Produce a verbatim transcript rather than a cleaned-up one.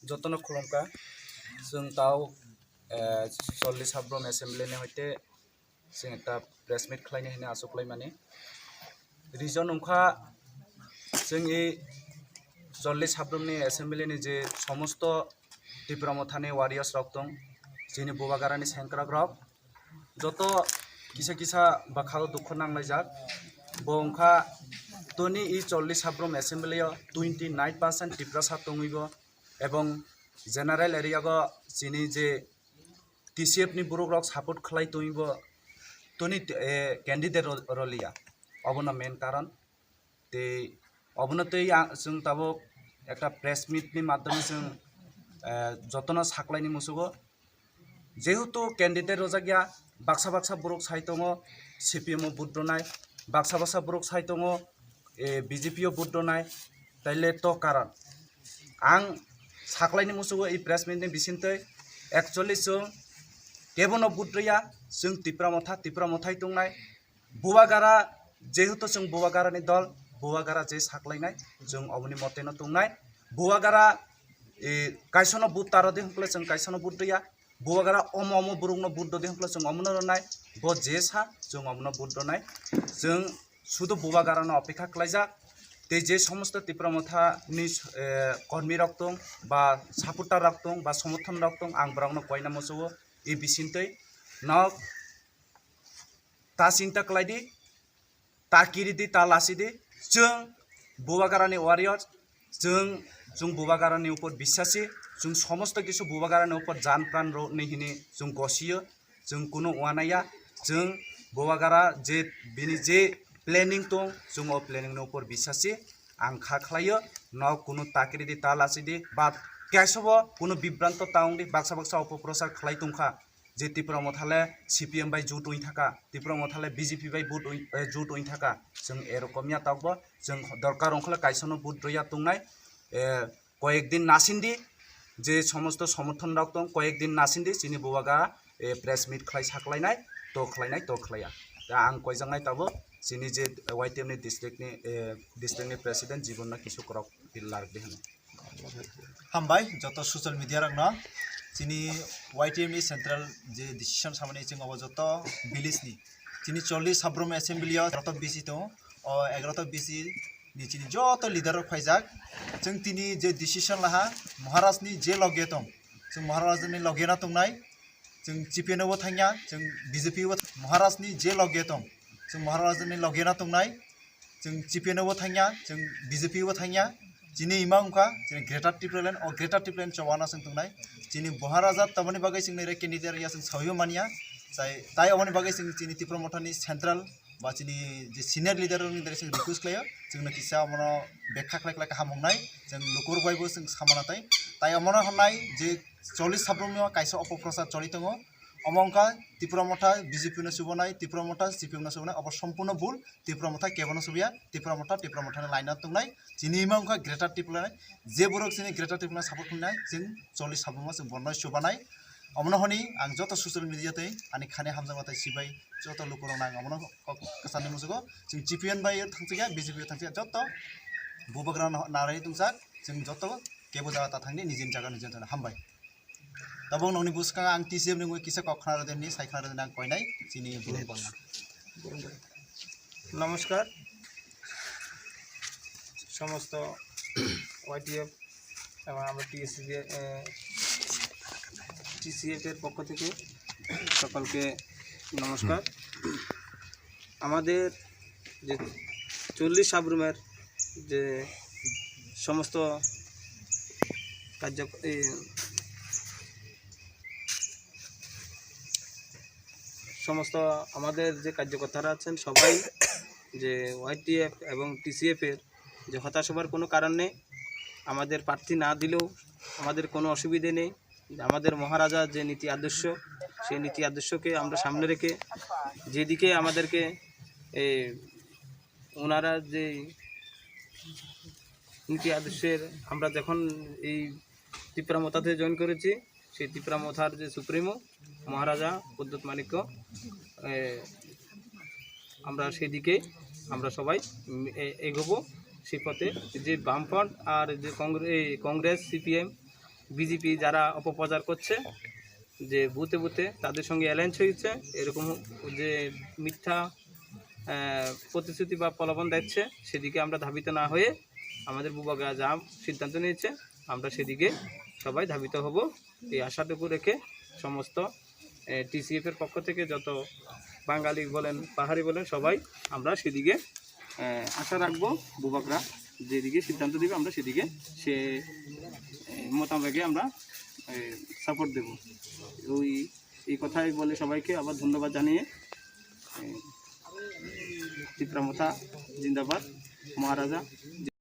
Jotono khulumkha. Chwng tao, eh, chollish habrom assembly ni hoite chwng ekta press meet khlaini hwnwi achuk laimani. Reason wngkha chwng i chollish habrom ni assembly ni je somosto Tipra Mothani warriors rok tong, chini Bubagarani sengkrak rok, joto kisa kisa bwkhao dukhu nanglaijak. Bo wngkha toni i chollish habrom assembly o twenty nine percent Tiprasa tongwi bo, ebong general area go chini je T C F ni borok rok support khlai tongwi bo toni, eh, candidate ro-, roliya, obono main karon. Tei obono tei ang, chwng tabuk ekta press meet ni madhyome chwng, eh, jotono saklaini musugo. Jehetu candidate rojak ya, baksa baksa borok sai tongo C P M o vote rwnai, baksa baksa borok sai tongo, eh, B J P o vote rwnai, taile to karon ang saklaini musugo i press meet ni bisingtwi. Actually chwng kebono vote rwya, chwng Tipra Motha, Tipra Mothai tongnai. Bubagra, jehetu chwng Bubagrani dol, Bubagra je saklainai, chwng oboni moteno tongnai. Bubagra, e, kaisono vote taro de hwnkhwle chwng kaisono vote rwya. Bubagra omo omo borokno vote do de hwnkhwle chwng omono rwnai. Bo je sa, chwng omono vote rwnai. Chwng sudu Bubagrano opekha khlaijak. Tei je somosto Tipra Mothani, e, kormi rok tong ba supporter rok tong ba somorthon rok tong, ang borokno koina musugo e bisingtwi. Nok ta chinta khlai di, ta kiri di, ta lasi di. Chwng Bubagrani warrior, chwng, chwng Bubagrani upor bisasi, chwng somosto kisu Bubagrani upor jan pran rw ni hini chwng gosiyo, chwng kunu wanaya, chwng Bubagra je bini je planning tong, chwng o planning ni upor bisasi ang kha khlaio, no kunu ta kiri di, ta lasi di, ba kaisobo kunu bibranto ta wng di, baksa baksa opoprochar khlai tongkha. Je Tipra Motha le C P M bai jut oi thaka, Tipra Motha le B J P bai vote oi, eh, jut oi thaka, chwng erokom ya tokbo, chwng dorkar wngkha le kaisano vote rwya tongnai, eh, koyek din nasindi, je somosto somorthon rok tong, koyek din nasindi chini Bubagra, eh, press meet khlai saklainai, to khlainai, to khlaiya. Da ang koijaknai tabo chini je Y T F ni district ni, eh, district ni president Jibon no kisu korok lardi hwno. Hambai joto social media rokno. Chini Y T F ni central je decision samani chwng obo joto village ni. Chini chollish habrum assembly o egaroto B C tongo. O egaroto B C ni chini joto leader rok phaijak. Chwng tini je decision laha Maharaj ni je loge tong. Chwng Maharaj ni loge no tongnai. Chwng C P M no bo thangya, chwng B J P bo Maharaj ni je loge tong. Chwng Maharaj ni loge no tongnai. Chwng C P M no bo thangya, chwng B J P bo thangya. Chini ima wngkha, chini Greater Tipraland, o Greater Tipraland chobana chwng tongnai. Chini Buharaja tamani bagwi chwng nai candidate ya chwng sawi manya. Tai, tai oboni bagwi chwng chini Tipra Motha ni central ba chini je senior leader rokni dare chwng request khlaio, chwngno kisa omono bekha khlai khlai kaham wngnai, chwng lukurok bai bo chwng samana tai. Tai omono hwnai je chollish habrum no kaisa opoprochar choli tongo. Omo wngkha Tipra Motha B J P no chubanai, Tipra Motha C P M no chubanai, obo sompurno bul. Tipra Motha kebono chubiya, Tipra Motha, Tipra Motha ni line o tongnai. Chini ima wngkha Greater Tipraland, je borok chini Greater Tipraland support khlainai, chwng chollish habrum no chwng bono chubanai. Omono hwnwi ang joto social media tei ani khani hamjakma tei sibai joto lukurokno ang omono kok kwcharni musugo. Chwng C P M bai thangjakya, B J P bai thangjakya, joto Bubagra no narwi tongsa, chwng joto kebo jaga ta thangni nijini jaga nijini thangni hambai. Tabuk nokni bwskango ang T C F ni mui kisa kok khna rwdi, sai khna rwdi ang koinai chini borok. নমস্কার, সমস্ত ওয়াইটিএফ এবং আমরা টিএসসি, এ, টিসিএফ এর পক্ষ থেকে সকলকে নমস্কার। আমাদের যে চল্লিশ সাবরুমের যে সমস্ত কার্য, এই সমস্ত আমাদের যে কার্যকর্তারা আছেন সবাই যে ওয়াইটিএফ এবং টিসিএফ এর যে হতাশ হবার কোনো কারণ নেই। আমাদের প্রার্থী না দিলেও আমাদের কোনো অসুবিধে নেই। আমাদের মহারাজা যে নীতি আদর্শ, সেই নীতি আদর্শকে আমরা সামনে রেখে যেদিকে আমাদেরকে, এ, ওনারা যে নীতি আদর্শের, আমরা যখন এই তিপ্রা মথাতে জয়েন করেছি, সেই তিপ্রা মথার যে সুপ্রিমো মহারাজা প্রদ্যুৎ মাণিক্য, এ, আমরা সেদিকে আমরা সবাই, উম, এ-, এগোবো সেই পথে। যে বামফ্রন্ট আর যে কংগ্রে-, এই কংগ্রেস, সিপিএম, বিজেপি যারা অপপ্রচার করছে যে বুথে বুথে তাদের সঙ্গে অ্যালায়েন্স হয়েছে, এরকম যে মিথ্যা আহ, প্রতিশ্রুতি বা প্রলোভন দিচ্ছে, সেদিকে আমরা ধাবিত না হয়ে আমাদের বুবাগরা যা সিদ্ধান্ত নিয়েছে, আমরা সেদিকে সবাই ধাবিত হব। এই আশাটুকু রেখে সমস্ত টিসিএফ এর পক্ষ থেকে যত বাঙালি বলেন, পাহাড়ি বলেন, সবাই আমরা সেদিকে আহ, আশা রাখবো। বুবাগরা যেদিকে সিদ্ধান্ত দিবে, আমরা সেদিকে সে আহ, মোতাবেকে আমরা সাপোর্ট দেব। ওই এই কথাই বলে সবাইকে আবার ধন্যবাদ জানিয়ে আহ, তিপ্রা মথা জিন্দাবাদ, মহারাজা।